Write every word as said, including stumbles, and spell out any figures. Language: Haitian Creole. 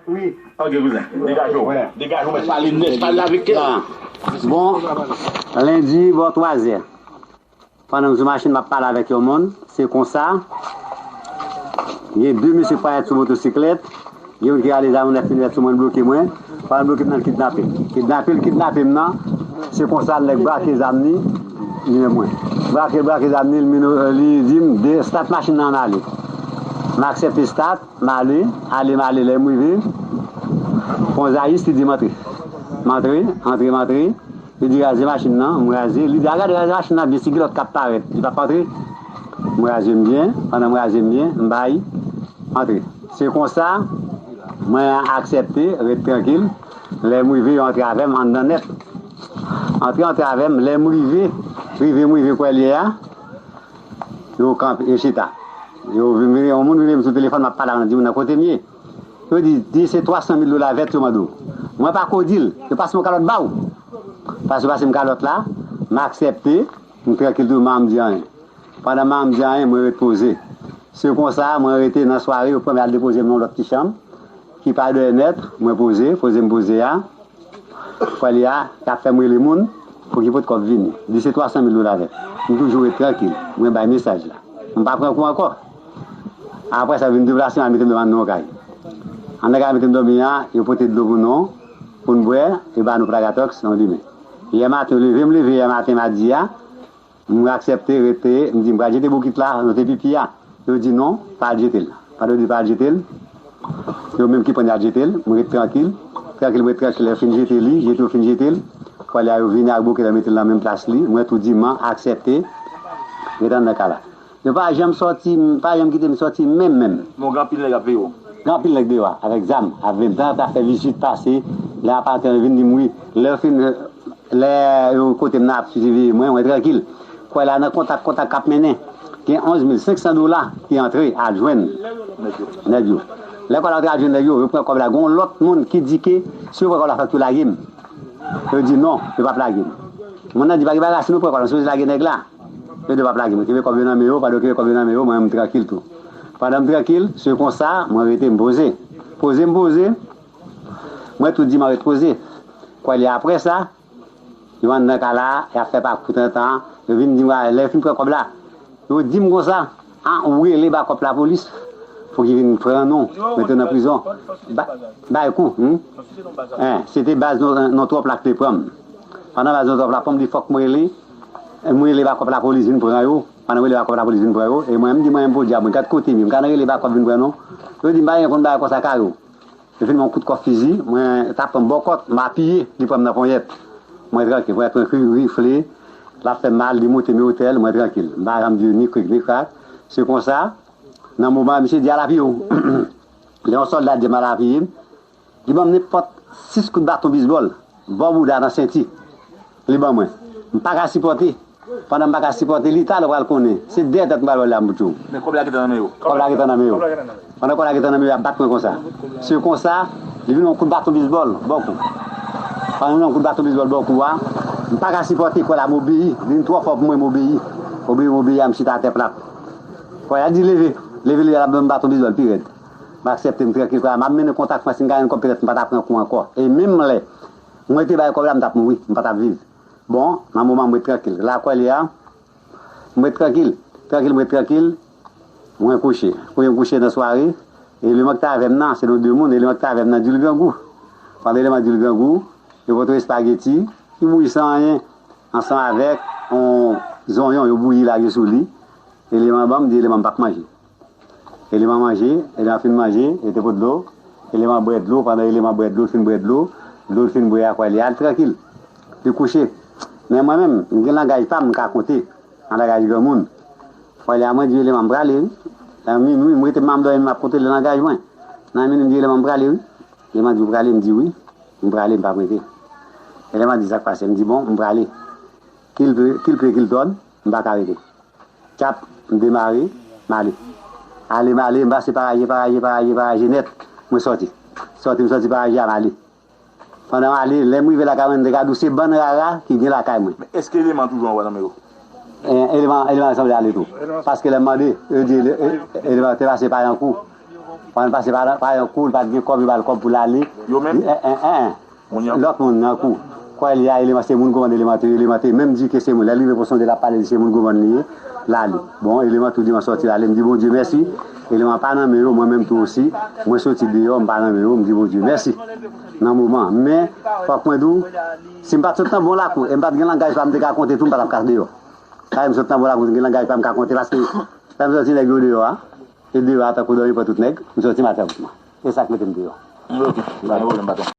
Wi. Ok, kouzen. Degaje w. Degaje w, mèt pale nèt, pale avèk kè. Bon, lendi, bò twazè. Pandan m sou machin, m ap pale avèk yon moun. Se konsa, gen de mesye parèt sou motosiklèt. Gen youn ki rale zam, lè fini sou mwen, bloke mwen. Pandan bloke m nan, l kidnape m. Kidnape l kidnape m nan, se konsa nèg brake zam li, li men mwen. Brake, brake zam li, li di m, de, stat machin nan, ann ale. M aksepte stat, m ale, ale, m ale, lè m rive, Gonzayis, li di m antre. M antre, antre, m antre. Li di raze machin nan, m raze. Li di al gade raze machin nan byen, si gen lòt k ap parèt, li p ap antre. M raze m byen, pandan m raze m byen, m bay antre. Se konsa, mwen aksepte, ret trankil. Lè m rive, yo antre avè m anndan nèt. Antre, antre avè m, lè m rive, rive, m rive kwè l ye a, yo kanpe, yo chita. Yo vin, vin, yon moun vin sou telefòn, m ap pale ak di moun nan kote m ye. Yo di, di se twa san mil dola vèt yo mande w. Mwen pa ko di l, yo pase yon kalòt ba w. Pase yo pase m kalòt la, m aksepte, m trankil tou, m pa janm di anyen. Pandan m pa janm di anyen, mwen ret poze. Se konsa, mwen rete nan sware, yo pran m al depoze m nan lòt ti chanm, ki pa dèyè nèt, mwen poze, poze m poze a. Kwè li a, y ap fè m rele moun pou ki pot kòb vini. Li se twa san mil dola vèt. M toujou ret trankil. Mwen bay mesaj la. M pa pran kou ankò. Apre sa, yo vin deplase m al mete m nan yon kay. Anndan kay mete m dòmi a, yo pote dlo pou nou, pou n bwè, yo ba nou Plagatòks nan limen. Yè maten, yo leve m, leve yè maten madi a, m aksepte rete, m di m pral jete bokit la, nou te pipi a. Yo di non, pa al jete l. Pandan yo di pa al jete l, yo menm ki pran y al jete l, m ret trankil. Trankil, m ret trankil, lè yo fin jete li, jete yo fin jete l. Kwè li a, yo vini ak bokit la, mete l nan menm plas li. Mwen tou di m aksepte ret anndan kay la. Yo pa janm sòti, pa janm kite m sòti menm, menm. Bon, gen anpil nèg ap veye w. Gen anpil nèg deyò a, avèk zam, ap vin, t ap fè vizit pase, lè apatè yo vin di m wi. Lè yo fin, lè yo kote m nan ap siveye mwen, mwen trankil. Kwè la nan kontak, kontak k ap mennen. Gen onz mil senk san dola ki antre al jwenn nèg yo. Lè kwè la antre al jwenn nèg yo, yo pran kòb la. Gen yon lòt moun ki di ke si yo pran kòb la, fòk yo lage m. Yo di non, yo p ap lage m. Moun nan di pa gen bagay, si nou pran kòb la, nou sipoze lage nèg la. Yo di yo p ap lage m. Kenbe kòb yo nan men yo, pandan yo kenbe kòb yo nan men yo, mwen menm m trankil tou. Pandan m trankil, se konsa, mwen rete m poze. Poze m poze, mwen tou di m ret poze. Kwè li apre sa, yo anndan kay la, y ap fè pakou tantan, yo vin di m, lè yo fin pran kòb la, yo di m konsa, a, ou rele bakòp lapolis pou ki vin pran nou, mete w nan prizon. Ba, bay kou, hmm? En, se te baz non, non twòp la ki te pran m. Pandan baz non twòp la pran m, di fòk m rele, m rele bakòp lapolis vin pran yo. Pandan m rele bakòp lapolis vin pran yo, e mwen, m di mwen menm podyab, mwen, gad kote m ye, m ka nan rele bakòp vin pran nou. Yo di m pa gen konn bagay konsa kare w. Yo fin ban m kout kòf fizi, mwen t ap pran m bòkòt, m apiye, li pran m nan ponyèt. Mwen trankil, ponyèt mwen ri, rifle, l ap fè m mal, li moute m otèl, mwen trankil. M pa janm di yo ni krik ni krak. Se konsa, nan moman misye di al apiye w. Lè yon sòlda di m al apiye m, li ban m nenpòt sis kout baton bizbòl, bò bouda nan senti. Li ban mwen. M pa ka sipòte. Pandan m pa ka sipòte li, talè w pral konnen. Se dèyè tèt m pral ba w la m pou tchou. Men kòb la gentan nan men yo. Kòb la gentan nan men yo. Pandan kòb la gentan nan men yo, y ap bat mwen konsa. Se konsa, li vin yon kout baton bizbòl, bò kou. Pandan li vin yon kout baton bizbòl, bò kou a, m pa ka sipòte, kò la m obeyi. Li vin twò fò pou mwen, m obeyi. Obeyi, m obeyi, a m chita atè plat. Kò a di leve. Leve, leve, l ap ban m baton bizbòl pi rèd. M aksepte, m trankil, kò a, m ap mennen kontak mwen, si m ka jwenn kòb, petèt m pa ta pran kou ankò. E menm lè mwen te bay kòb la, m t ap mouri, m pa t ap viv. Bon, nan moman m ret trankil. La kwè li a, m ret trankil. Trankil, m ret trankil. Mwen kouche. Kounye m kouche nan sware. Eleman ki t avè m nan, se nou de moun, eleman ki t avè m nan di l grangou. Pandan eleman di l grangou, yo pote yon espageti ki bouyi san anyen, ansanm avèk yon zonyon yo bouyi lage sou li. Eleman ban m, di eleman m p ap manje. Eleman manje, eleman fin manje, yo te pot dlo. Eleman bwè dlo, pandan eleman bwè dlo, l fin bwè dlo, dlo l fin bwè a, kwè li al trankil. Li kouche. Men mwen menm, m gen langaj pa m, m ka konte, an langaj granmoun. Kwè li a mwen di eleman m prale, wi. Nan minwi, m rete m ap dòmi, m ap konte le langaj mwen. Nan minwi, m di eleman m prale, wi. Eleman di ou prale, m di wi. M prale, m p ap rete. Eleman di sa k pase, m di bon, m prale. Kilpe, kilpe, kiltòn, m pa ka rete. Tchap, m demare, m ale. Ale, m ale, m pase paraje, paraje, paraje, paraje nèt. Mwen sòti. Sòti, m sòti paraje a, m ale. Pandan m ale, lè m rive lakay mwen, m te ka di w se bann rara ki gen lakay mwen. Men èske eleman toujou anba nan men yo? E, eleman, eleman sanble ale tou. Paske lè m mande, yo di ele-, e, eleman te pase pa yon kou. Pandan l pase pa, pa yon kou, li pa t gen kòb, yo ba l kòb pou l ale. Yo menm? Li, en, en, en, en. Moun yo? Lòt moun nan kou. Kwè li a Eleman, se moun Govann Eleman te, Eleman te menm di ke se moun. Lè l rive pou sonde, l ap pale, li se moun Govann li ye, l ale. Bon, Eleman tou di m sòti, l ale, m di Bondye mèsi. Eleman pa nan men yo, mwen menm tou osi. Mwen soti deyò, m pa nan men yo, m di Bondye mèsi. Nan moman. Men, fòk mwen di w, si m pa t sot nan bon lakou, e m pa t gen langaj pa m te ka konte tou, m pa t ap ka deyò. Sa e m sot nan bon lakou, m gen langaj pa m ka konte, paske lè m sòti nèg yo deyò a, e deyò a tankou dòmi pran tout nèg, m sòti m al fè wout mwen. E sa k mete m deyò. Ok, pa gen pwoblèm, patwon.